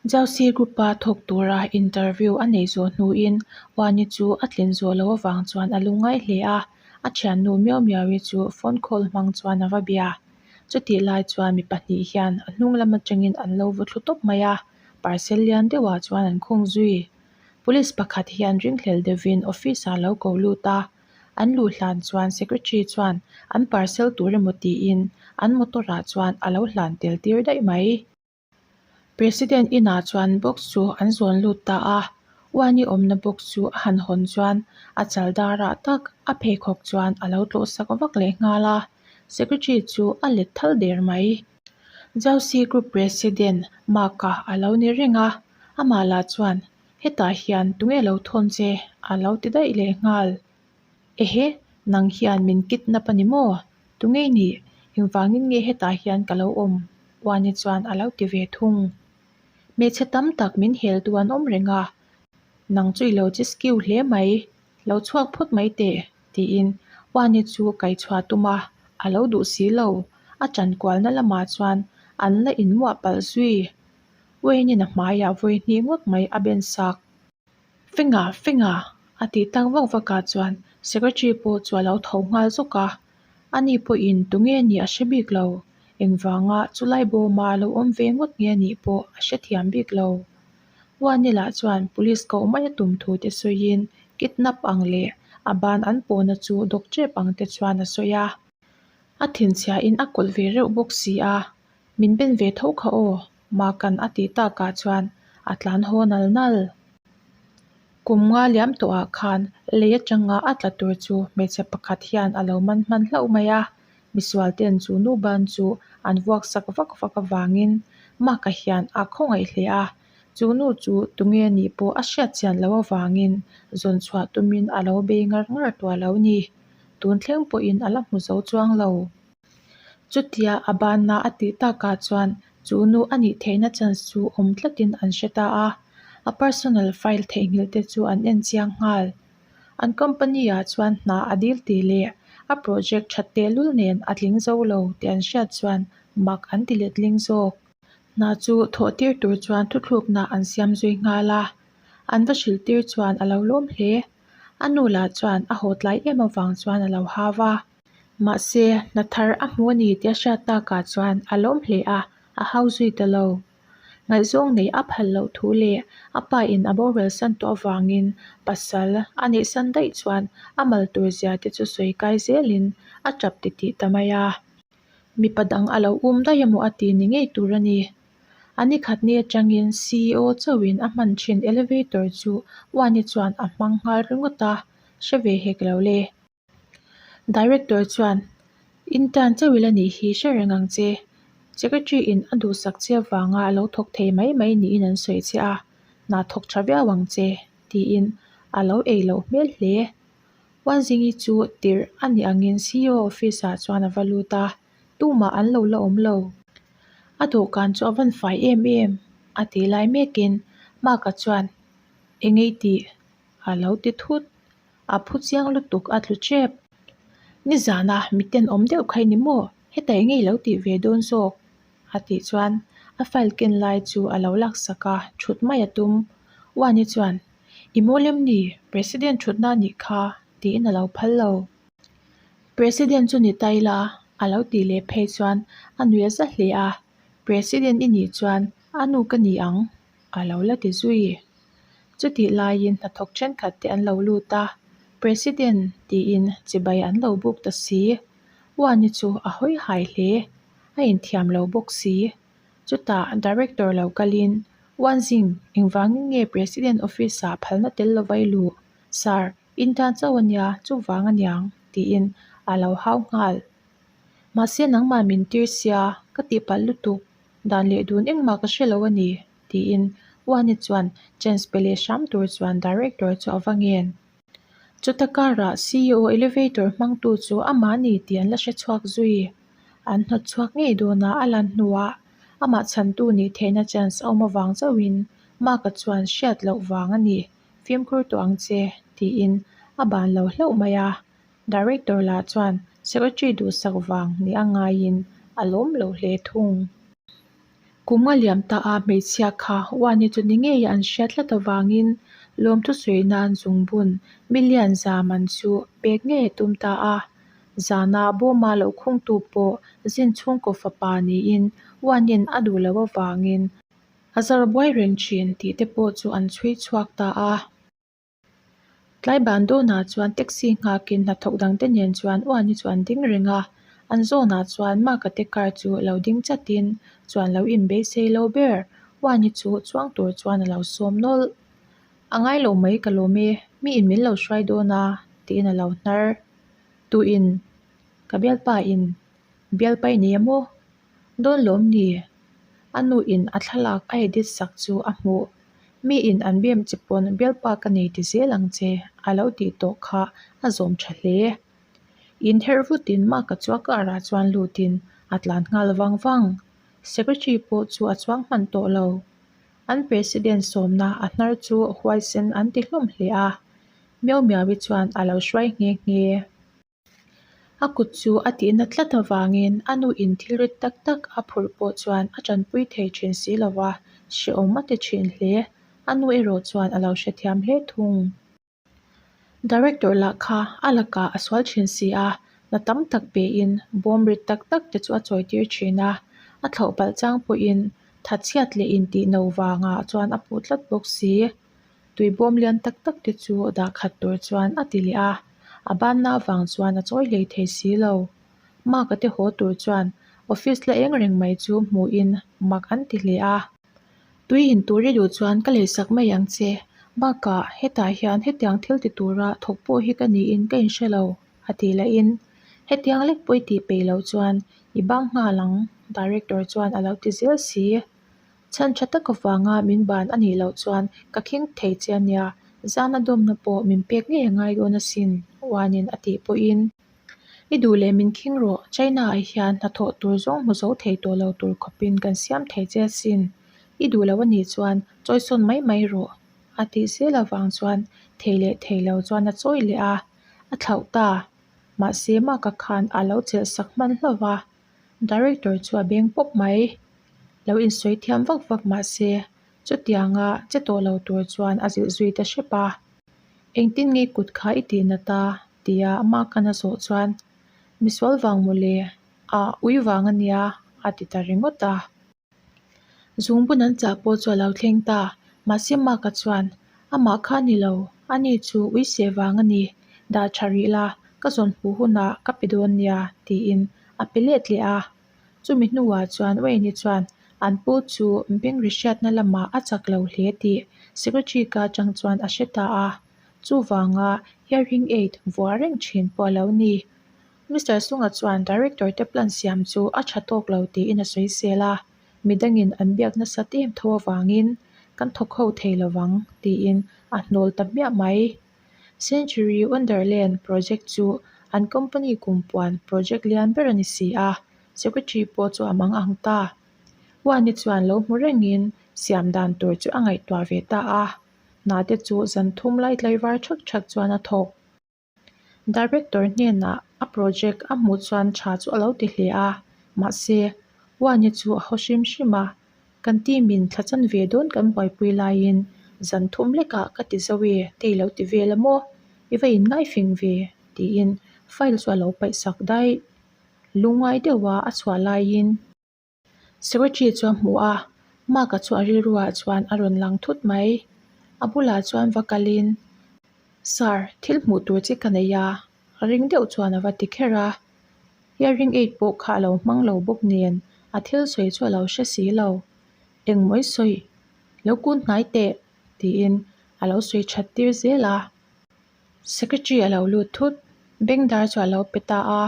Josie Group-a thawk tura interview a neih zawh hnuin Wani chu a tlin zawh loh avang chuan a lungngai hle a, a thiannu Miau Miau-i chu phone call hmang chuan a va bia. Chutih lai chuan mi pahnih hian a hnung lam atangin an lo vaw thlu tawp mai a, parcel lian deuhah chuan an khung zui. Police pakhat hian ringhlel deuhin office-ah a lo ko lut a, an luh hlan chuan secretary chuan an parcel tur emaw tiin an motor-ah chuan a lo hlan tel tir daih mai. President inah chuan box chu an zawn lut ta a, Uani awmna box chu a han hawn chuan a chal darah tak a pheikhawk chuan a lo tlawh sak vak leh nghal a, secretary chu a let thal der mai. Josie Group President Mark-a a lo ni reng a, amah lah chuan hetah hian tunge lo thawn che a lo ti daih leh nghal. Ehe, nang hian min kidnap a ni maw? Tunge i nih? Engvangin nge hetah hian ka lo awm? Uani chuan a lo ti ve thung. Hmeichhe tam tak min hel tu an awm reng a, nang chu i lo che skiu hle mai, lo chhuak phawt mai teh, tiin Uani chu kaihchhuah tum a, a lo duh si lo. A chankualna lamah chuan an la inmuah palh zui. Wayne-in a hmaiah vawi hnih ngawt mai a ben sak. Fenga, Fenga! a tih tak vak vakah chuan secretary pawh chu a lo tho nghal zawk a, ani pawhin tunge nih a hre bik lo, engvanga chulai bawma a lo awm ve ngawt nge anih pawh a hrethiam bik lo. Uani lah chuan police koh mai a tum thu te sawiin kidnap ang leh a ban an pawhna chu dawk tep ang te chuan a sawi a, a thinchhiahin a kawlh ve reuh bawk si a, min ben ve tho kha aw. Mahkan a tih takah chuan a tlan haw nal nal. Kum nga liam tawhah khan lei atanga a tla tur chu hmeichhe pakhat hian a lo man hman hlauh mai a, misual ten chu nu ban chu an vuak sak vak vak avangin Maka hian a khawngaih hle a, chu nu chu tunge nih pawh a hriat chian loh avangin zawn chhuah tumin a lo bei ngar ngar tawh a lo ni. Tun thleng pawhin a la hmu zo chuang lo. Chutia a banna a tih takah chuan chu nu a nih theihna chance chu awm tlatin an hre ta a, a personal file theihnghilh te chu an en chiang nghal. An company ah chuan hna a dil tih leh a project that tehlul nen a tling zo lo tih an hriat chuan mak an ti letling zawk. Hna chu thawh tir tur chuan thuthlukna an siam zui nghal a, an va hrilh tir chuan a lo lawm hle. A nu lah chuan a haw tlai em avang chuan a lo hau a. Mahse, hna thar a hmu a ni tih a hriat takah chuan a lawm hle a, a hau zui ta lo. Ngaihzawng nei a phal loh thu leh a pa in a boral san tawh avangin pasal a neih san daih chuan a mal tur zia te chu sawi kai zelin a tap titih ta mai a. Mipa dang a lo um daih emaw a ti ni ngei tur a ni. A nikhat ni atangin CEO chauhin a hman thin elevator chu Uani chuan a hmang nghal ringawt a, hre ve hek lo le. Director chuan, Intern chauh ila nih hi hre reng ang che. Secretary in a duhsak che avanga a lo thawk thei mai mai niin an sawi che a, hna thawk tha viau ang che, tiin a lo ei loh hmel hle. Huanzingi chu tirh a nih angin CEO office ah chuan a va lut a, tumah an lo la awm lo. A dawhkan chu a van fai em em, a ti lai mekin Mark-a chuan, Engei tih? a lo ti thut. A phu chiang lutuk a tlu tep. Nizana miten awm deuh kha i ni maw? Heta eng nge i lo tih ve dawn zawk? A tih chuan a file ken lai chu a lo laksak a, thut mai a tum. Uani chuan, I mawl em ni? President thutna a nih kha, tiin a lo phal lo. President chu ni ta ila, a lo tih leh phei chuan a nuih a za hle a, President i nih chuan a nu ka ni ang, a lo la ti zui. Chutih laiin hnathawk thenkhat te an lo lut a, President tiin chibai an lo buk ta si. Uani chu a hawi hai hle, a inthiam lo bawk si. Chutah Director lo kalin, Uanzing, engvangin nge President office ah phalna tel lova i luh? Sir, in tan chauh a nia, chuvang a niang, tiin a lo hau nghal. Mahse nangmah min tir sia, ka tihpalh lutuk, dan leh dun engmah ka hre lo a ni. tiin Uani chuan chance pe leh hram tur chuan director chu a va ngen. Chuta karah CEO elevator hmangtu chu amah ni tih an la hre chhuak zui. An hnawt chhuak ngei dawn a, a lan hnuah amah chhantu nih theihna chance a awm avang chauhin Mark-a chuan hriat loh vang a ni, fimkhur tawh ang che, tiin a ban lo hlauh mai a. Director lah chuan secretary duhsak vang ni a ngaiin a lawm lo hle thung. Kum a liam ta a, hmeichhia kha Uani chu ni ngei an hriat tlat avangin lawmthu sawi nan zungbun million za man chu pek ngei a tum ta a. Zana bawma lo khungtu pawh zin chhungkaw fapa niin Uani'n a duh loh avangin a zar buai reng thin tih te pawh chu an chhui chhuak ta a. Tlai ban dawnah chuan taxi nghakin hnathawk dangte nen chuan Uani chu an ding reng a, an zawnah chuan Maka te car chu lo ding chatin chuan lo inbeisei lo ber Uani chu chuang tur chuan a lo sawm nawlh. A ngai lo mai ka lawm e, miin min lo hruai dawn a tiin a lo hnar. Tuin? Ka bialpa in bialpa i nei a maw? Dawn lawm ni? A nu in a thlalak a edit sak chu a hmuh. Mi in an bem che pawn bialpa ka nei ti zel ang che a lo tih tawh kha a zawm tha hle. In herh vut in Mark-a chu a car ah chuan lut in a tlan nghal vang vang. Secretary pawh chu a chuang hman tawh lo. An president sawmna a hnar chu huaisen an ti hlawm hle a. Miau Miau-i chuan a lo hruai nghe nghe. A kut chu a tihna tlat avangin a nuin thil rit tak tak a phurh pawh chuan a tanpui thei thin si lo va, hrehawm a ti thin hle. A nu erawh chuan a lo hrethiam hle thung. Director lah kha a lakah a sual thin si a, na tam tak pein bawm rit tak tak te chu a chawitir thin a, a thlauh palh chang pawhin thatchhiat leh intih no vangah chuan a puh tlat bawk si. Tui bawm lian tak tak te chu dah khat tur chuan a ti leh a, a banna avang chuan a chawi hlei thei si lo. Mark a te haw tur chuan office la eng reng mai chu hmuhin mak an ti hle a. Tui in tur i duh chuan ka leisak mai ang che, bakah hetah hian hetiang thil ti tura thawk pawh hi ka niin ka inhre lo, a tih lahin hetiang lek pawh i tih peih loh chuan i bang nghal ang, director chuan a lo ti zel si. Chhan tha tak avanga min ban a nih loh chuan ka khing thei che a nia, zana dawmna pawh min pek ngei a ngai dawn asin, Uanin a tih pawhin. I duh leh min khing rawh, China-ah hian hnathawh tur zawng hmu zo thei tawh lo tur khawpin kan siam thei che asin, i duh loh a nih chuan chawisawn mai mai rawh, a tih zel avang chuan thei leh thei lo chuan a chawi leh a, a thlauh ta. Mahse Mark-a khan a lo chelh sak hman hlauh va. Director chu a beng pawp mai. Lo insawi thiam vak vak mah se, chutianga che tawh lo tur chuan a zilh zui ta hrep a. Engtin nge kut kha i tih nat a? tia Mark-an a zawh chuan, Misual vang mawle, ah ui vang a nia, a ti ta ringawt a. Zungbun an chah pawh chu a lo thleng ta, mahse Mark-a chuan, Amah kha a ni lo, ani chu ui seh vang a ni, dah tha rih la, ka zawn hmuh hunah ka pe dawn nia, tiin a pe let leh a. Chumi hnuah chuan Wayne-i chuan an pu chu beng ri hriatna lamah a chak lo hle tih secretary ka atang chuan a hre ta a, chuvanga hearing aid vuah reng thin pawh a lo ni. Mister Sunga chuan Director te plan siam chu a tha tawk lo tiin a sawi sel a, midangin an biak nasat em tho avangin kan thawk ho thei lovang tiin a hnawl ta hmiah mai. Century Wonderland project chu an company kumpuan project lian ber a ni si a, secretary pawh chu a mang ang ta. Uani chuan lo hmu rengin siam dan tur chu a ngaihtuah ve ta a, hna te chu zan thum lai tlaivar thak thak chuan a thawk. Director hnenah a project a hmuh chuan tha chu a lo ti hle a, mahse Uani chu a haw hrim hrim a, kan team in thla chan ve dawn kan buaipui laiin zan thum lekah ka ti zo e te i lo ti vel a maw? I va in ngai fing ve tiin file chu a lo paih sak daih. Lungngai deuha a chhuah laiin. Secretary chu a hmu a, Mark-a chu a rilruah chuan a rawn lang thut mai. A bulah chuan va kalin, Sir, thil hmuh tur che ka nei a, ring deuh chuan a va ti kher a. Hearing aid pawh kha a lo hmang lo bawk nen a thil sawi chu a lo hre si lo. Engmaw i sawi? Lo kun hnai teh, tiin a lo sawi that tir zel a. Secretary a lo lut thut, bengdar chu a lo pe ta a,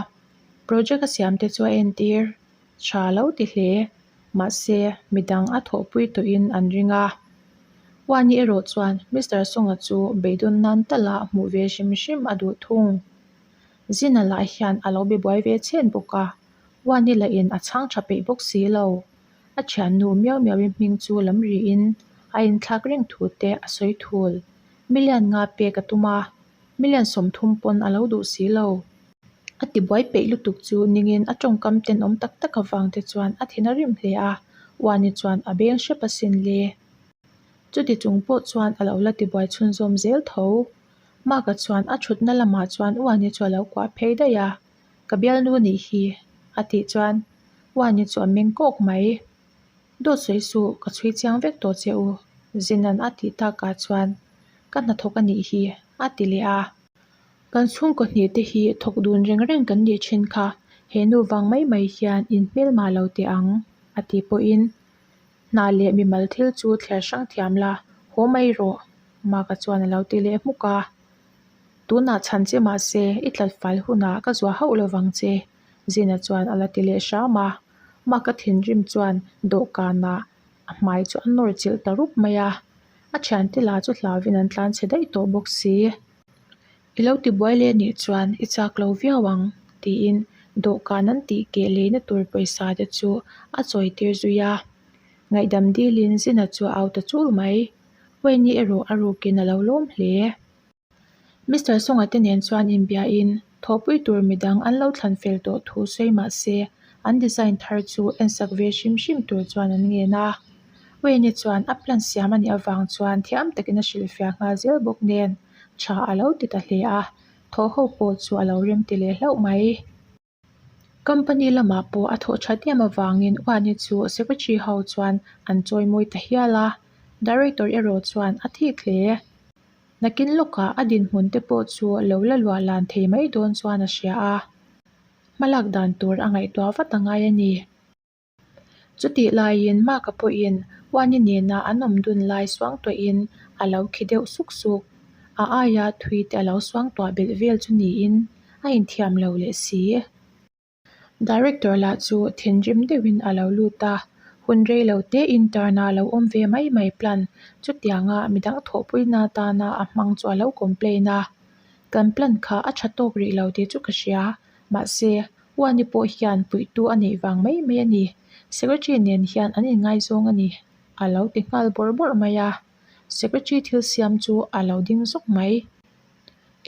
project a siam te chu a entir tha lo ti hle, mahse midang a thawhpui tawhin an ring a. Uani erawh chuan Mister Songa chu beidawn nan tala hmuh ve hrim hrim a duh thung. Zina lah hian a lo be buai ve chhen bawk a, Uani lahin a chhang tha peih bawk si lo. A thiannu miau miauin hming chu lam rihin a inthlak reng thu te a sawi thul. Million nga pek a tum a, million 30 pawn a lo duh si lo. A tibuai peih lutuk chu ningin a tawngkam tenawm tak tak avang te chuan a thin a rim hle a. Uani chuan a beng hrep asin le. Chuti chung pawh chuan a lo la tibuai chhunzawm zel tho. Mark-a chuan a thutna lamah chuan Uani chu a lo kuah phei daih a, Ka bialnu nih hi, a tih chuan Uani chu a meng kawk mai. Dawt sawi suh, ka chhui chiang vek tawh che u, Zinan a tih takah chuan ka hnathawk a nih hi, a ti leh a. Kan chhungkaw hnih te hi thawk dun reng reng kan nih thin kha, he nu vang mai mai hian in hmelmah lo teh ang, a tih pawhin hna leh mimal thil chu thliar hrang thiam la, haw mai rawh, Mark-a chuan a lo ti leh hmuk a. Tunah chhan che mahse i tlat fal hunah ka zuah hauh lovang che, Zina chuan a la ti leh hram a. Mark-a thinrim chuan dawhkanah a hmai chu a nawr chilh ta rup mai a, a thiante lah chu hlauvin an tlan chhe daih tawh bawk si. I lo ti buai leh anih chuan i chak lo viau ang tiin dawhkan an tih keh leina tur pawisa te chu a chawi tir zui a. Ngaihdam dilin Zina chu a au ta chul mai. Wayne-i erawh a rukin a lo lawm hle. Mister Songa te nen chuan inbiain thawhpui tur midang an lo thlan fel tawh thu sawi mah se an design thar chu ensak ve hrim hrim tur chuan an ngen a. Wayne-i chuan a plan siam a nih avang chuan thiam takin a hrilhfiah nghal zel bawk nen tha a lo ti ta hle a, thawh ho pawh chu a lo rem ti leh hlauh mai. Company lamah pawh a thawh that em avangin Uani chu secretary ho chuan an chawimawi ta hial a, director erawh chuan a thik hle. Nakin lawkah a dinhmun te pawh chu lo la luah lan thei mai dawn chuan a hria a, hmalak dan tur a ngaihtuah vat a ngai a ni. Chutih laiin Mark-a pawhin Uani nena an awm dun lai suangtuahin a lo khi deuh suk suk. A aia thui te a lo suangtuah belh vel chu niin a inthiam lo leh si. Director lah chu thinrim deuhin a lo lut a, hun rei lo te intern a lo awm ve mai mai plan chutianga midang thawhpuina atana a hmang chu a lo complain a. Kan plan kha a tha tawk rih lo tih chu ka hria, mahse Uani pawh hian puihtu a neih vang mai mai a ni. Secretary nen hian an inngaizawng a ni, a lo ti nghal bawrh bawrh mai a. Secretary thil siam chu a lo ding zawk mai.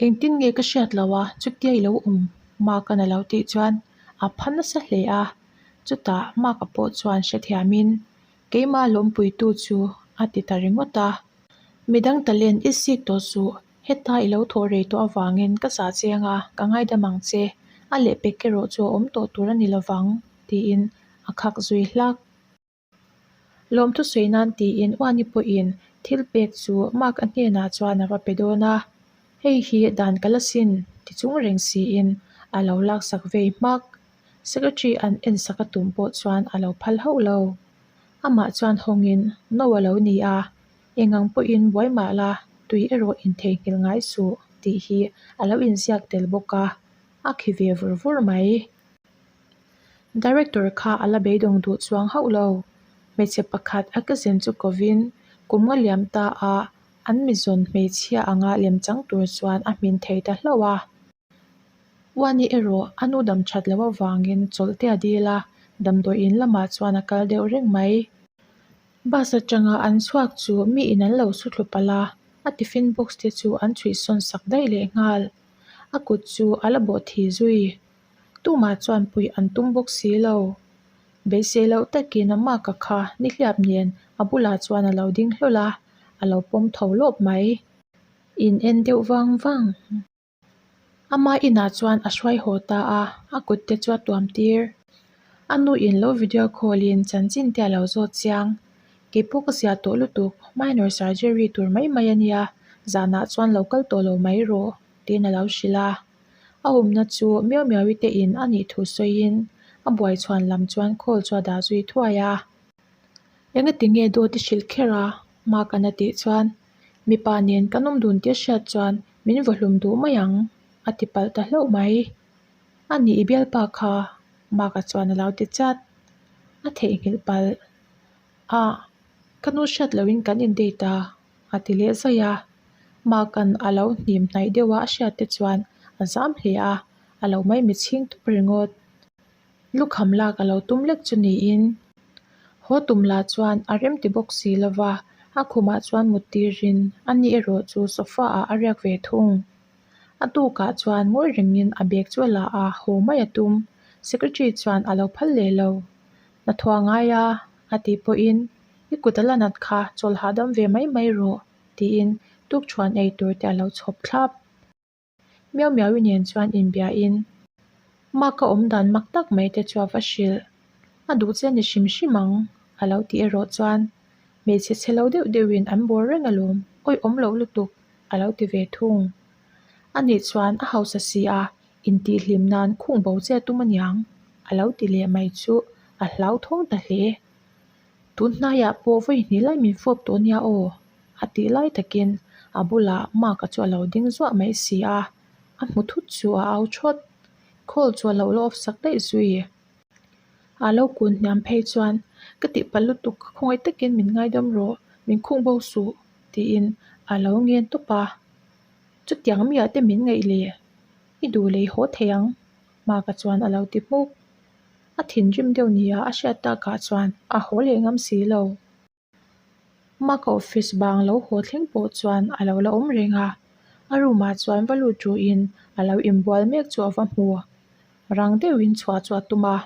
Engtin nge ka hriat loh a, chutia i lo awm Mark-a'n a lo tih chuan a pha nasa hle a. Chutah Mark-a pawh chuan hrethiamin, Keimah lawmpuitu chu a ti ta ringawt a. Midang talent i sik tawh suh, Heta i lo thawh rei tawh avangin ka zah chiang a, ka ngaidam ang che. A lehpek erawh chu a awm tawh tur a ni lovang, tiin a khak zui hlak. Lawmthu sawi nan tiin Uani pawhin thil pek chu Mark a hnenah chuan a va pe dawn a, Hei hi dan ka la sin ti chung reng siin a lo laksak vei hmak. Secretary an ensak a tum pawh chuan a lo phal hauh lo. Amah chuan hawngin no a lo ni a, Engang pawhin buai mah la, tui erawh intheihnghilh ngai suh tih hi a lo inziak tel bawk a, a khi ve vur vur mai. Director kha a la beidawng duh chuang hauh lo. Hmeichhe pakhat a cousin chu kovin kum nga liam ta a an mizawn hmeichhia anga lemchang tur chuan a hmin thei ta hlauh a. Uani erawh a nu dam that loh avangin chawlh te a dil a, damdawiin lamah chuan a kal deuh reng mai. Bus atanga an chhuak chu mi in an lo su thlu palh a, a tiffin box te chu an chhuih sawn sak daih leh nghal. A kut chu a la bawh thi zui. Tumah chuan puih an tum bawk si lo. Beisei loh takin a maka kha nihliap nen a bulah chuan a lo ding hlawl a, a lo pawm tho lawp mai. In en deuh vang vang. Ama inah chuan a hruai haw ta a, a kut te chu a tuam tir. A nu in lo video call in chanchin te a lo zawt chiang. Kei pawh ka zia tawh lutuk, minor surgery tur mai mai a nia, zanah chuan lo kal tawh lo mai rawh, tiin a lo hrilh a. A awmna chu Miau Miaui te in a nih thu sawiin a buai chhuan lam chuan call chu a dah zui thuai a. Engati nge dawt i hrilh kher a? Mark-a'n a tih chuan Mipa nen kan awm dun tih a hriat chuan min vawhlum duh mai ang, a ti palh ta hlauh mai. A nih i bialpa kha, Mark-a chuan a lo ti chat. A theihnghilh palh. Ah, ka nu hriat lohin kan in date a, a ti leh zaih a. Mark-a'n a lo hnim hnaih deuh a a hriat te chuan a zam hle a, a lo maimi chhing tup ringawt. Lukham lak a lo tum lek chu niin haw tum lah chuan a rem ti bawk si lova, a khumah chuan mut tirin a ni erawh chu sofa ah a riak ve thung. A tukah chuan ngawi rengin a bag chu a la a, haw mai a tum. Secretary chuan a lo phal leh lo. Hnathawh a ngai a, A tih pawhin, I kut a la nat kha, chawl hahdam ve mai mai rawh, tiin tukṭhuan ei tur te a lo chhawp thlap. Miau Miau-i nen chuan inbiain Mark-a awm dan mak tak mai te chu a va hrilh. A duh che ni hrim hrim ang, a lo tih erawh chuan hmeichhe chhe lo deuh deuhin an bawr reng alawm, awih awm loh lutuk, a lo ti ve thung. Anih chuan a hausa si a, intihhlim nan khung bo che a tum aniang, a lo ti leh mai chu a hlauthawng ta hle. Tun hnaiah pawh vawi hnih lai min fawp tawh nia aw, a tih lai takin a bulah Mark-a chu a lo ding zuah mai si a, a hmu thut chu a au thawt. Call chu a lo la off sak daih zui. A lo kun hniam phei chuan, Ka tihpalh lutuk, khawngaih takin min ngaidam rawh, min khung bo suh, tiin a lo ngen tawp a. Chutiang miah te min ngaih le, i duh lei haw thei ang, Mark-a chuan a lo ti hmuk. A thinrim deuh nia a hriat takah chuan a haw leh ngam si lo. Mark-a office bang lo haw thleng pawh chuan a lo la awm reng a, a room ah chuan va lut ruhin a lo inbual mek chu a va hmu. Rang deuhin chhuah chu a tum a,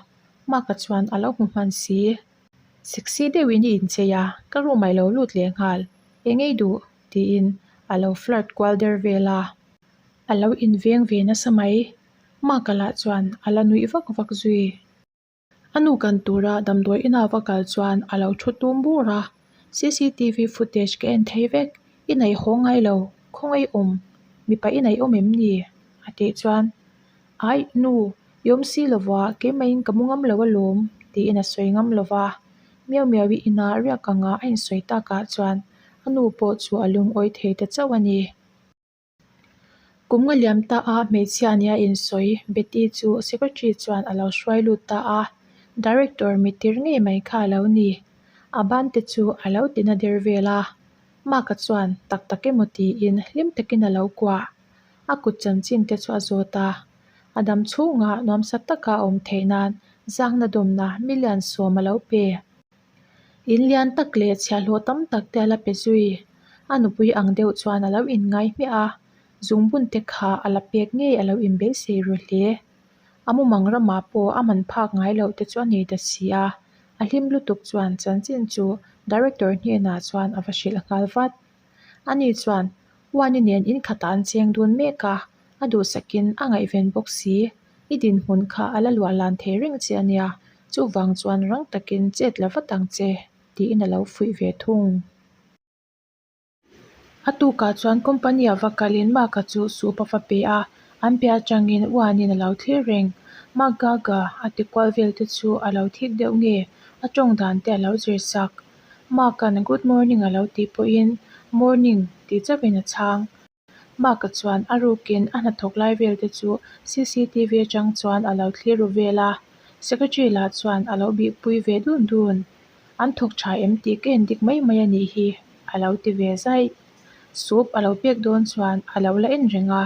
Mark-a chuan a lo hmu hman si. Sexy deuhin i inchei a, ka room ah i lo lut leh nghal, eng ei duh? tiin a lo flirt kual der vel a. A lo inveng ve nasa mai. Mark-a lah chuan a la nuih vak vak zui. A nu kan tura damdawi ina va kal chuan a lo thu tum bur a, cctv footage ka en thei vek, i neih haw ngai lo, khawngaih awm, mipa i neih awm em ni? a tih chuan, Aih nu, i awm si lo va, keimah-in ka mu ngam lo alawm, tiin a sawi ngam lo va. Miau Miau-i ina riak anga a insawi takah chuan a nu pawh chu a lungawi thei ta chauh a ni. Kum nga liam ta a hmeichhia nia insawi Betty chu secretary chuan a lo hruai lut ta a, director mitir ngei mai kha a lo ni. A ban te chu a lo ti na der vel a, Mark-a chuan tak tak emaw tiin hlim takin a lo kuah. A kut chanchin te chu a zawt a, a dam chhungah nuamsa taka a awm theih nan zangna dawmna million sawm a lo pe. In lian tak leh chhiahhlawh tam tak te a la pe zui. A nupui ang deuh chuan a lo inngai hmiah a, zungbun te kha a la pek ngei a lo inbeisei ru hle. A mumang ramah pawh a man phak ngai loh te chu a nei ta si a, a hlim lutuk chuan chanchin chu director hnenah chuan a va hrilh nghal vat. Ani chuan Uani nen in khatah an cheng dun mek a, a duhsakin a ngaihven bawk si. I dinhmun kha a la luah lan thei reng che a nia, chuvang chuan rang takin chet la vat ang che, tiin a lo fuih ve thung. A tukah chuan company a va kalin Mark-a chu soup a va pe a, an piah atangin Uanin a lo thlir reng. Mark Gaga a ti kual vel te chu a lo thik deuh nge, a tawng dan te a lo zir sak. Mark-a'n good morning a lo tih pawhin morning tih chauhin a chhang. Mark-a chuan a rukin a hnathawk lai vel te chu cctv atang chuan a lo thlir ru vel a, secretary lah chuan a lo bihpui ve dun dun. An thawk tha em tih ka en dik mai mai a nih hi, a lo ti ve zaih. Soup a lo pek dawn chuan a lo la en reng a,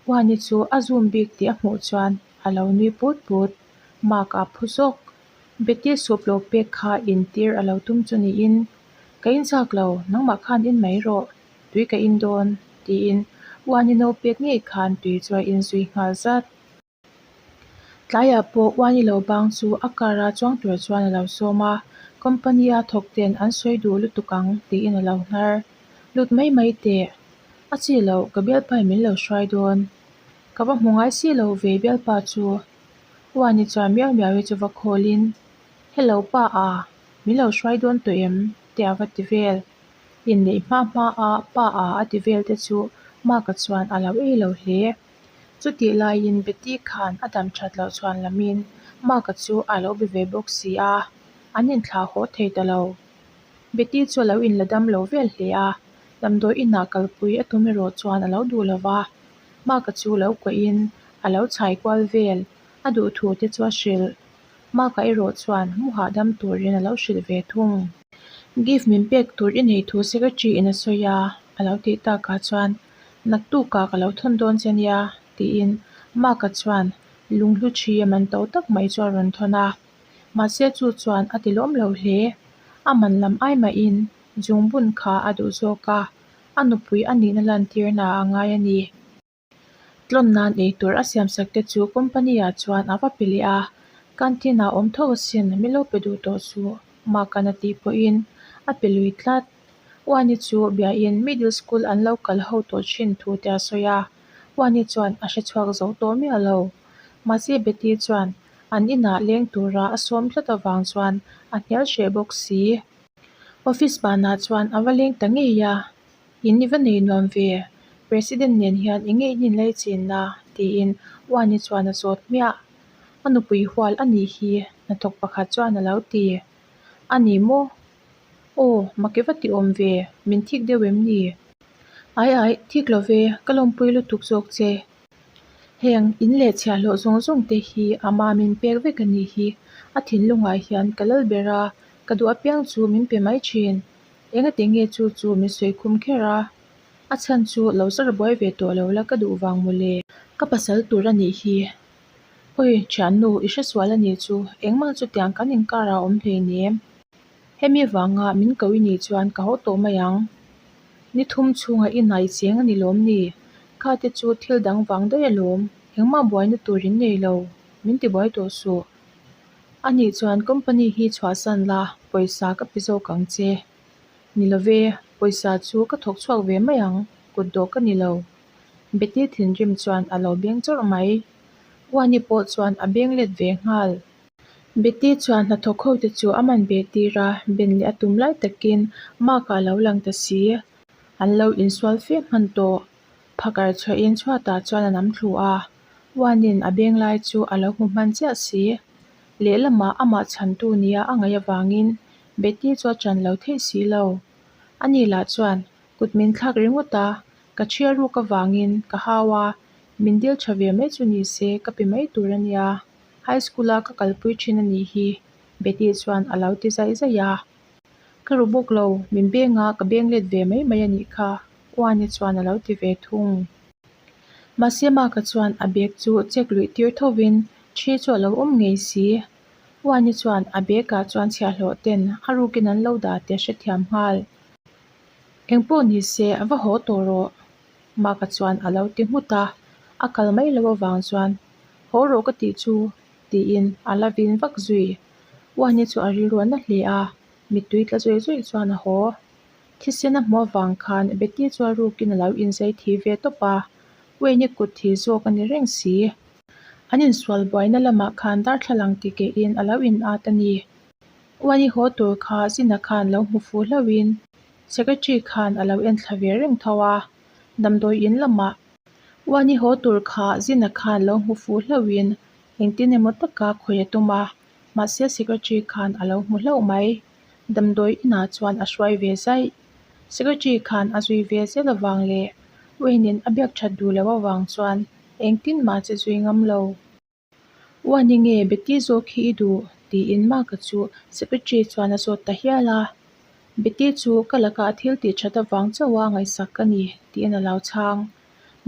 Uani chu a zoom bik tih a hmuh chuan a lo nui put put. Mark-a phu zawk. Betty soup lo pek kha intir a lo tum chu niin, Ka inchak lo, nangmah khan in mai rawh. Tui ka in dawn, tiin Uani no pek ngei khan tui chu a inzui nghal zat. Tlaiah pawh Uani lo bang chu a car a chuang tur chuan a lo sawm a, company a thawk ten an sawi duh lutuk ang tiin a lo hnar. Lut mai mai teh. A chi loh, ka bialpa in min lo hruai dawn. Ka va hmu ngai si lo ve bialpa chu. Uani chuan miau miau hi chu va call in, Hello pa a, min lo hruai dawn tawh em? te a va ti vel. Inneih hma hma a pa a a ti vel te chu Mark-a chuan a lo ei lo hle. Chutih laiin Betty khan a dam that loh chhuan lamin Mark-a chu a lo be ve bawk si a, an inthlah haw thei ta lo. Betty chu a lo inla dam lo vel hle a, damdawi inah kalpui a tum erawh chuan a lo duh lo va, Mark-a chu lo kuahin a lo chhai kual vel, a duh thu te chu a hrilh. Mark-a erawh chuan mu hahdam turin a lo hrilh ve thung. Gift min pek tur i nei thu secretary in a sawi a, a lo tih takah chuan naktukah ka lo thawn dawn che nia tiin Mark-a chuan lunghlu thi a man to tak mai chu a rawn thawn a. Mahse chu chuan a ti lawm lo hle. A man lam ai mahin zungbun kha a duh zawk a, a nupui a nihna lantirna a ngai a ni. Tlawn nan ei tur a siamsak te chu company ah chuan a va pe leh a, canteen ah awm tho asin min lo pe duh tawh suh. Mark-a'n a tih pawhin a pe lui tlat. Uani chu biain middle school an lo kal ho tawh thin thu te a sawi a, Uani chuan a hre chhuak zo tawh miah lo. Mahse Betty chuan an inah leng tura a sawm tlat avang chuan a hnial hreh bawk si. Office banah chuan a va leng ta ngei a, In i va nei nuam ve, President nen hian eng nge in inlei chinna? tiin Uani chuan a zawt hmiah. A nupui hual a nih hi, hnathawk pakhat chuan a lo ti. A ni maw? Aw, mak i va ti awm ve, min thik deuh em ni? Ai ai, thik lo ve, ka lawmpui lutuk zawk che. Heng in leh chhiahhlawh zawng zawng te hi ama min pek vek a nih hi, a thinlungah hian ka lal ber a, ka duh apiang chu min pe mai thin. Engati nge chu chu min sawi khum kher a? A chhan chu lo zar buai ve tawh lo la ka duh vang mawle. Ka pasal tur a nih hi. Awi, thiannu, i hresual a nih chu, engmah chutiang kan inkarah a awm hleinem. Hemi vanga min ko i nih chuan ka haw tawh mai ang. Ni thum chhunga i nai cheng a ni lawm ni? Kha te chu thil dang vang daih alawm, engmah buaina tur in nei lo, min ti buai tawh suh. A nih chuan company hi chhuahsan la, pawisa ka pe zawk ang che. Ni love, pawisa chu ka thawk chhuak ve mai ang, kut dawh ka ni lo. Betty thinrim chuan a lo beng chawrh mai. Uani pawh chuan a beng let ve nghal. Betty chuan hnathawk ho te chu a man beh tir a, ben leh a tum lai takin Mark-a a lo lang ta si. An lo insual fe hman tawh. Phakar chhuahin chhuatah chuan a nam thlu a, Uanin a beng lai chu a lo hmu hman chiah si. Lehlamah amah chhantu nia a ngaih avangin Betty chu a chan lo theih si lo. Ani lah chuan kut min thlak ringawt a, ka ṭhia ruk avangin ka hau a, min dil ṭha ve mai chu ni se ka pe mai tur a nia. High school a ka kalpui thin a nih hi, Betty chuan a lo ti zaih zaih a. Ka ru bawk lo, min beng a, ka beng let ve mai mai a nih kha, Uani chuan a lo ti ve thung. Mahse Mark-a chuan a bag chu check luih tir thovin thi chu a lo awm ngei si. Uani chuan a bag ah chuan chhiahhlawh ten a rukin an lo dah tih a hrethiam nghal. Engpawh ni se va haw tawh rawh. Mark-a chuan a lo ti nghut a, a kal mai loh avang chuan Haw rawh ka tih chu tiin a la vin vak zui. Uani chu a rilru a na hle a, mittui tla zawih zawih chuan a haw. Thisen a hmuh avang khan Betty chu a rukin a lo inzai thi ve tawp a, Wayne-i kut thi zawk a ni reng si. An insual buaina lamah khan darthlalang ti kehin a lo in at a ni. Uani haw tur kha Zina khan lo hmu fuh hlauhin Secretary khan a lo enthla ve reng tho a, damdawi in lamah Uani haw tur kha Zina khan lo hmu fuh hlauhin engtin emaw taka khawih a tum a, mahse Secretary khan a lo hmu hlauh mai. Damdawi inah chuan a hruai ve zaih. Secretary khan a zui ve zel avang leh Wayne-in a biak that duh loh avang chuan engtin mah che zui ngam lo. Uani nge Betty zawk hi i duh? tiin Mark-a chu secretary chuan a zawt ta hial a. Betty chu ka lakah a thil tih that avang chauh a ngaihsak ka ni tiin a lo chhang.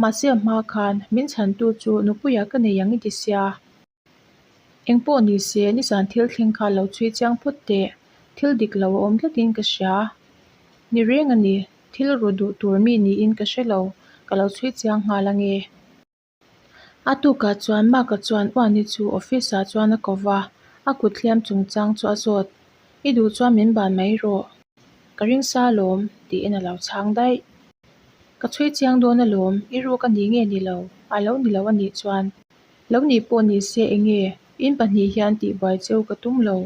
Mahse a hma khan min chhantu chu nupuia ka nei ang i ti sia. Engpawh ni se nizan thil thleng kha lo chhui chiang phawt teh, thil dik lo a awm tlatin ka hria. Ni reng a ni, thil ru duh tur mi niin ka hre lo, ka lo chhui chiang nghal ange. A tukah chuan Mark-a chuan Uani chu office-ah chuan a ko va, a kut hliam chungchang chu a zawt. I duh chuan min ban mai rawh. Ka ring sa alawm, tiin a lo chhang daih. Ka chhui chiang dawn alawm, i ruk a ni nge ni lo, a lo ni lo a nih chuan. Lo nih pawh ni se enge, in pahnih hian tihbuai cheu ka tum lo.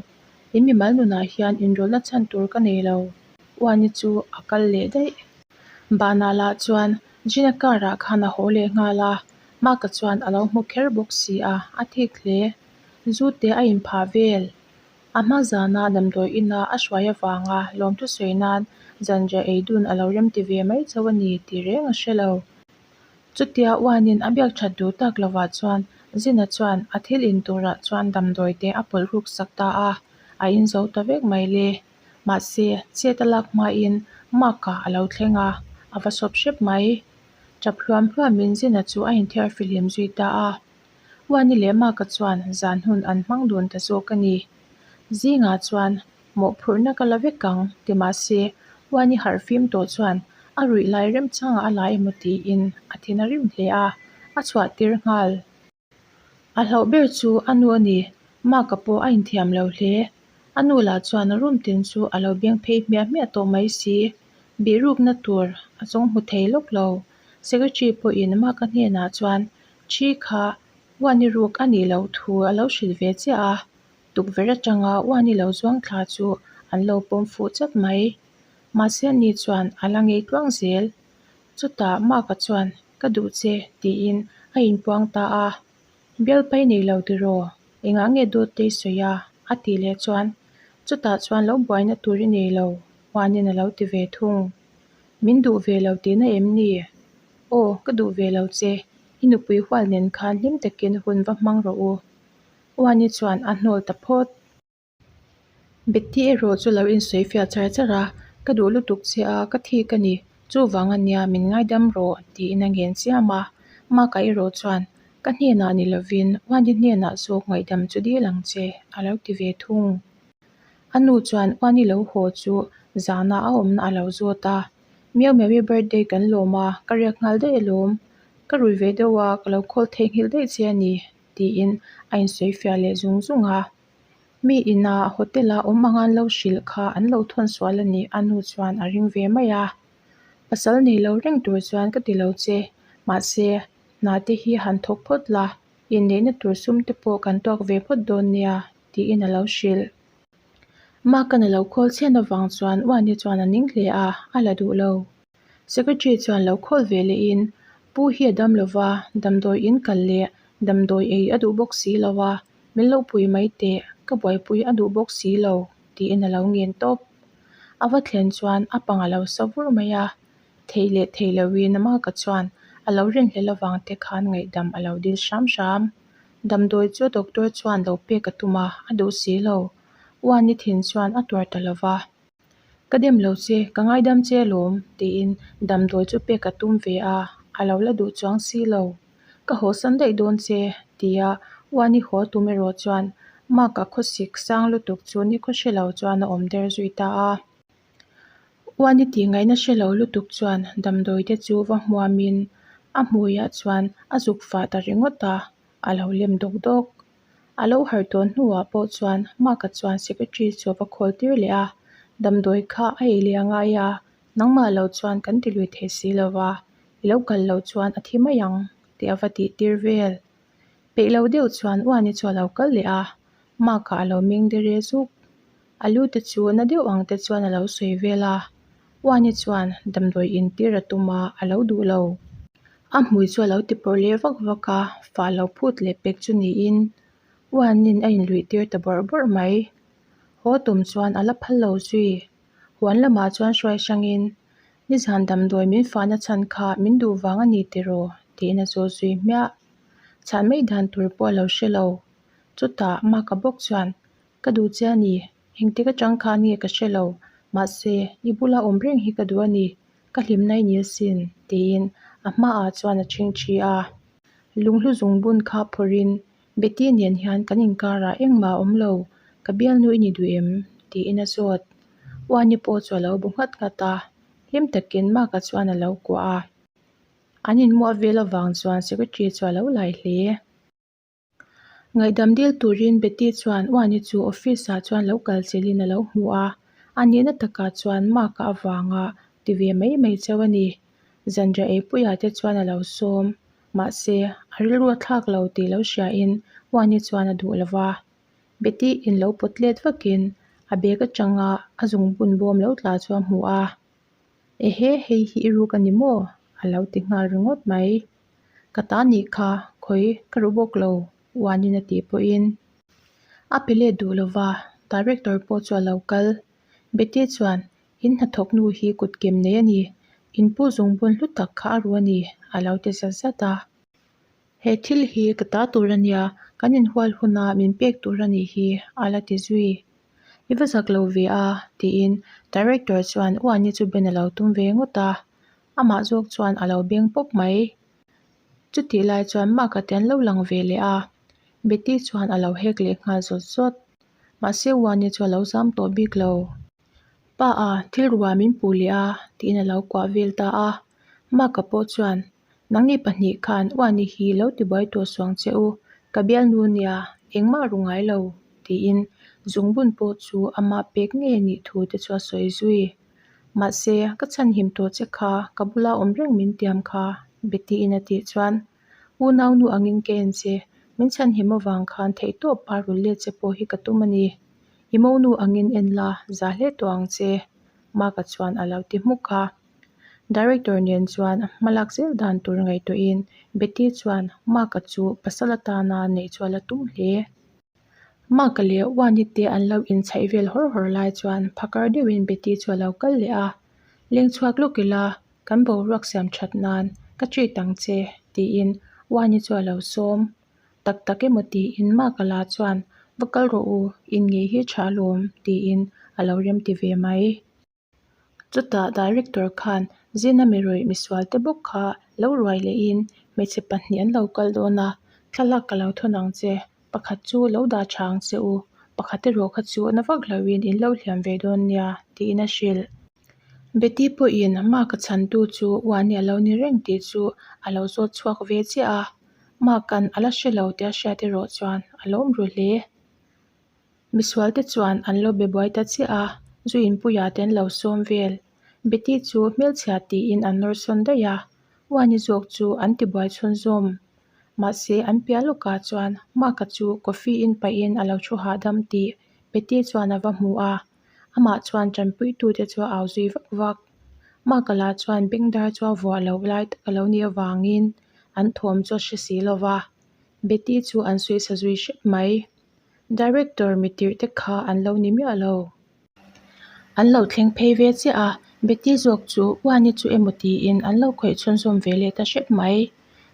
In mimal nunah hian inrawlhna chhan tur ka nei lo. Uani chu a kal leh daih. Banah lah chuan Gina car ah khan a haw leh nghal a, Mark-a chuan a lo hmu kher bawk si a, a thik hle. Zu te a inphah vel. A hma zana damdawi ina a hruai avanga lawmthu sawi nan zanriah ei dun a lo remti ve mai chauh a ni tih reng a hre lo. Chutia uanin a biak that duh tak lovah chuan Zina chuan a thil in turah chuan damdawi te a pawlh ruk sak ta a, a in zo ta vek mai le. Mahse, chet a lak hmain Mark-a a lo thleng a, a va sawp hrep mai. Tap hluam hluamin Zina chu a inthiar fihlim zui ta a. Uani leh Mark-a chuan zan hun an hmang dun ta zawk a ni. Zingah chuan mawhphurhna ka la vek ang ti mahse, Uani harh fim tawh chuan a ruih lai remchangah a la emaw tiin a thin a rim hle a, a chhuah tir nghal. A hlauh ber chu a nu a ni, Mark-a pawh a inthiam lo hle. A nu lah chuan a room tin chu a lo beng phei hmiah hmiah tawh mai si. Bihrukna tur a zawng hmu thei lawk lo. Secretary pawhin Mark-a hnenah chuan thi kha Uani ruk a nih loh thu a lo hrilh ve chiah a, tukverh atanga Uani lo zuang thla chu an lo pawm fuh chat mai. Mahse ani chuan a la ngei tluang zel. Chutah Mark-a chuan Ka duh che tiin a inpuang ta a. Bialpa i nei lo tiraw? Engah nge dawt te i sawi a? a tih leh chuan chutah chuan lo buaina tur i nei lo Uanin a lo ti ve thung. Min duh ve lo tihna em ni? Aw, ka duh ve lo che, i nupui hual nen khan hlim takin hun va hmang rawh u. Uani chuan a hnawl ta phawt. Betty erawh chu lo insawi fiah char char a, Ka duh lutuk che a, ka thik a ni, chuvang a nia min ngaidam rawh tiin a ngen chiam a. Mark-a erawh chuan, Ka hnenah ni lovin Uani hnenah zawk ngaihdam chu dil ang che a lo ti ve thung. A nu chuan Uani lo haw chu zana a awmna a lo zawt a, Miau Miau-i birthday kan lawm a, ka riak nghal daih alawm. Ka rui ve deuh a, ka lo call theihnghilh daih che a ni tiin a insawi fiah leh zung zung a. Mi ina hotel-a awm anga an lo hrilh kha an lo thawn sual a nih a nu chuan a ring ve mai a. Pasal nei lo reng tur chuan ka ti lo che, mahse hna te hi han thawk phawt la, inneihna tur sum te pawh kan tuak ve phawt dawn nia tiin a lo hrilh. Mark-an a lo khawl chhian avang chuan Uani chuan a ning hle a, a la duh lo. Secretary chuan lo khawl ve lehin, Pu hi a dam lova, damdawi in kal leh damdawi ei a duh bawk si lo a, min lo pui mai teh, ka buaipui a duh bawk si lo, tiin a lo ngen tawp. A va thlen chuan a pang a lo sa vur mai a, theih leh theih loin Mark-a chuan a lo rinhlelh avang te khan ngaihdam a lo dil hram hram. Damdawi chu doctor chuan lo pek a tum a, a duh si lo. Uani thin chuan a tuar ta lova. Ka dem lo che, ka ngaidam che alawm, tiin damdawi chu pek a tum ve a, a lo la duh chuang si lo. Ka haw san daih dawn che, tia Uani haw tum erawh chuan Mark-a khawsik sang lutuk chu nikhaw hre lo chuan a awm der zui ta a. Uani tih ngaihna hre lo lutuk chuan damdawi te chu va hmuamin a hmuiah chuan a zuk fah ta ringawt a, a lo lem dawk dawk. A lo harh tawh hnuah pawh chuan Mark-a chuan secretary chu a va khawl tir leh a, Damdawi kha a ei leh a ngai a, nangmah lo chuan kan ti lui thei si lo va, i lo kal loh chuan a thi mai ang tih a va tih tir vel. Peih lo deuh chuan Uani chu a lo kal leh a, Mark-a a lo meng dere zuk. A lu te chu na deuh ang te chuan a lo sawi vel a, Uani chuan damdawi in tir a tum a, a lo duh lo. A hmui chu a lo ti pawrh leh vak vak a, fah lo phut leh pek chu niin Uanin a inluih tir ta bawrh bawrh mai. Haw tum chuan a la phal lo zui. Huan lamah chuan hruai hrangin, Nizan damdawi min fahna chhan kha min duh vang a ni tiraw? tiin a zawt zui hmiah. Chhan mai dan tur pawh a lo hre lo. Chutah Mark-a bawk chuan, Ka duh che a ni, engtik atang khan nge ka hre lo, mahse i bula awm reng hi ka duh a ni, ka hlimna i ni asin, tiin a hmaah chuan a chhingchhi a. Lunghlu zungbun kha phawrhin, Betty nen hian kan inkarah engmah a awm lo, ka bialnu i ni duh em? tiin a zawt. Uani pawh chu a lo bu nghat nghat a, hlim takin Mark-a chuan a lo kuah a. An inmuah vel avang chuan secretary chu a lo lai hle. Ngaihdam dil turin Betty chuan Uani chu office ah chuan lo kal chilhin a lo hmu a, a nihna takah chuan Mark-a avanga ti ve mai mai cheu a ni. Zanriah eipuiah te chuan a lo sawm, mahse a rilru a thlak lo tih lo hriain Uani chuan a duh lo va. Betty in lo pawt let vakin a bag atanga a zungbun bawm lo tla chu a hmu a, Ehe hei hi i ruk a ni maw? a lo ti nghal ringawt mai. Ka ta nih kha, khawi ka ru bawk lo, Uanin a tih pawhin a pe let duh lo va, director pawh chu a lo kal. Betty chuan, In hnathawk nu hi kut kem nei a ni, in pu zungbun hlu tak kha a ru a ni, a lo ti zat zat a. He thil hi ka ta tur a nia, kan inhual huna min pek tur a nih hi, a la ti zui. I va zak lo ve a, tiin director chuan Uani chu ben a lo tum ve ngawt a. Amah zawk chuan a lo beng pawp mai. Chutih lai chuan Mark-a te an lo lang ve leh a, Betty chuan a lo hek leh nghal zawt zawt. Mahse Uani chu a lo zam tawh bik lo. Pa a, thil ruah min puh leh a, tiin a lo kuah vel ta a. Mark-a pawh chuan, Nangni pahnih khan Uani hi lo tibuai tawh suang che u, ka bialnu nia, engmah ru ngai lo, tiin Zungbun pawh chu ama pek ngei a nih thu te chu a sawi zui. Mahse, ka chhanhim tawh che kha, ka bula awm reng min tiam kha, Betty-in a tih chuan, Unaunu angin ka en che, min chhanhim avang khan theihtawp a rul let che pawh hi ka tum a ni. I monu angin en la, za hle tawh ang che, Mark-a chuan a lo ti hmuk a. Director nen chuan hmalak zel dan tur ngaihtuahin Betty chuan Mark-a chu pasal atana neih chu a la tum hle. Mark-a leh Wani te an lo inchhaih vel hawr hawr lai chuan phakar deuhin Betty chu a lo kal leh a, Leng chhuak lawk ila, kan boruak siam that nan ka treat ang che, tiin Wani chu a lo sawm. Tak tak emaw tiin Mark-a la chuan, Va kal rawh u, in ngei hi tha alawm, tiin a lo remti ve mai. Chutah director khan Zina mirawih misual te bawk kha lo ruai lehin hmeichhe pahnih an lo kal dawn a, thlalak ka lo thawn ang che, pakhat chu lo dah tha ang che u, pakhat erawh kha chu na vak loin in lo hliam ve dawn nia tiin a hrilh. Betty pawhin Mark-a chhantu chu Uani a lo ni reng tih chu a lo zawt chhuak ve chiah a, Mark-a'n a la hre lo tih a hriat erawh chuan a lawm ru hle. Misualte chuan an lo be buai ta chiah a, zu inpuia te an lo sawm vel. Betty chu hmelchhia tiin an nawr sawn daih a, Uani zawk chu an ti buai chhunzawm. Mahse, an piah lawkah chuan Mark-a chu coffee in pahin a lo thu hahdam tih Betty chuan a va hmu a, amah chuan tanpuitute chu a au zui vak vak. Mark-a lah chuan bengdar chu a vuah loh lai tak a lo nih avangin an thawm chu a hre si lo va, Betty chu an sawi sa zui hrep mai. Director mi tirh te kha an lo ni miah lo. An lo thleng phei ve chiah a, Betty zawk chu Uani chu emaw tiin an lo khawih chhunzawm ve leh ta hrep mai.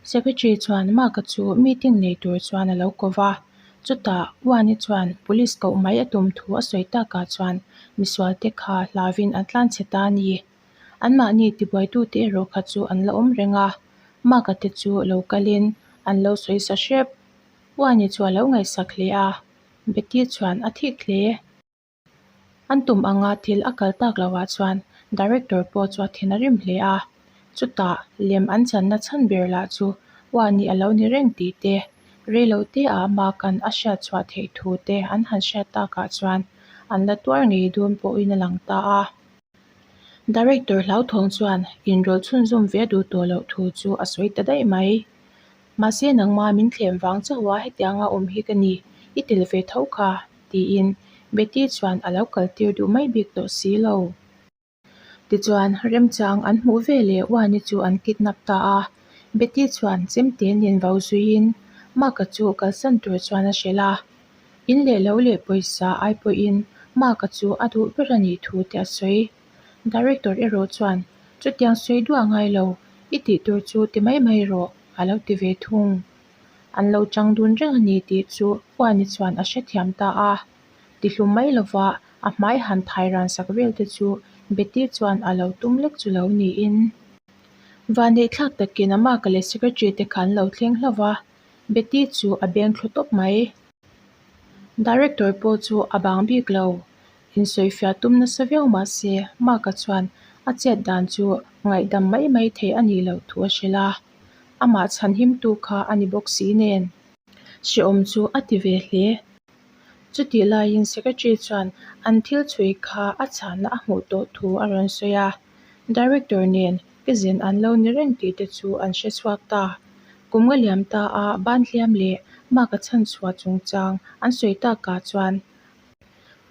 Secretary chuan Mark-a chu meeting nei tur chuan a lo ko va, chutah Uani chuan police koh mai a tum thu a sawi takah chuan misual te kha hlauin an tlanchhe ta a ni. Anmahni tibuaitute erawh kha chu an la awm reng a, Mark-a te chu lo kalin an lo sawi sa hrep. Uani chu a lo ngaihsak hle a, Betty chuan a thik hle. An tum anga thil a kal tak loah chuan Director pawh chu a thin a rim hle a, chutah lem an channa chhan ber lah chu Uani a lo ni reng tih te, reilo te ah Mark-a'n a hriat chhuah theih thu te an han hriat takah chuan an la tuar ngei dawn pawhin a lang ta a. Director hlauthawng chuan inrawlh chhunzawm ve a duh tawh loh thu chu a sawi ta daih mai. Mahse nangma min thlem vang chauh a hetianga awm hi ka ni, i tel ve tho kha, tiin Betty chuan a lo kal tir duh mai bik tawh si lo. Tichuan remchang an hmuh ve leh Uani chu an kidnap ta a, Betty chuan chemte nen vau zuiin Mark-a chu kalsan tur chuan a hrilh a. In leh lo leh pawisa ai pawhin Mark-a chu a duh ber a nih thu te a sawi. Director erawh chuan, Chutiang sawi duah ngai lo, i tih tur chu ti mai mai rawh, a lo ti ve thung. An lo chang dun reng a ni tih chu Uani chuan a hrethiam ta a. Tihlum mai lova a hmai han thai ran sak vel te chu Betty chuan a lo tum lek chu lo niin. Vanneih thlak takin a mark leh secretary te kha an lo thleng hlauh va, Betty chu a beng thlu tawp mai. Director pawh chu a bang bik lo. Insawifiah tum nasa viau mah se Mark-a chuan a chet dan chu ngaihdam mai mai thei a nih loh thu a hrilh a, amah chhanhimtu kha a ni bawk si nen. Hrehawm chu a ti ve hle. Chutih laiin Secretary chuan an thil chhui kha a chhahna a hmuh tawh thu a rawn sawi a, Director nen ke zen an lo ni reng tih te chu an hre chhuak ta. Kum nga liam ta a ban hliam leh Mark-a chhanchhuah chungchang an sawi takah chuan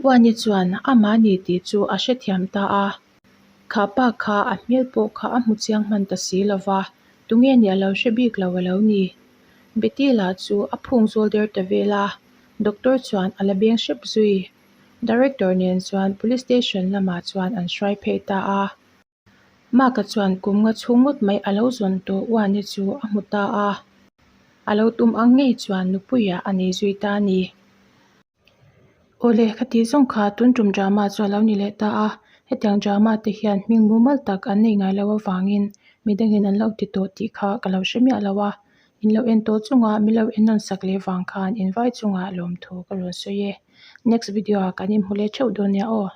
Uani chuan amah ni tih chu a hrethiam ta a, kha pa kha a hmel pawh kha a hmu chiang hman ta si lo va, tunge nih a lo hre bik lo a lo ni. Betty lah chu a phung zawl der ta vel a, doctor chuan a la beng hrep zui. Director nen chuan police station lamah chuan an hruai phei ta a. Mark-a chuan kum nga chhung ngawt mai a lo zawn tawh Uani chu a hmu ta a, a lo tum ang ngei chuan nupuiah a nei zui ta a ni. Awle, ka tih zawng kha tun tum drama chu a lo ni leh ta a, hetiang drama te hian hming mumal tak an nei ngai lo avangin midangin an lo ti tawh tih kha ka lo hre miah lo a, in lo en tawh chunga min lo en nawn sak leh vang khan invai chungah lawmthu ka rawn sawi e. Next video ah kan inhmu leh theuh dawn nia aw.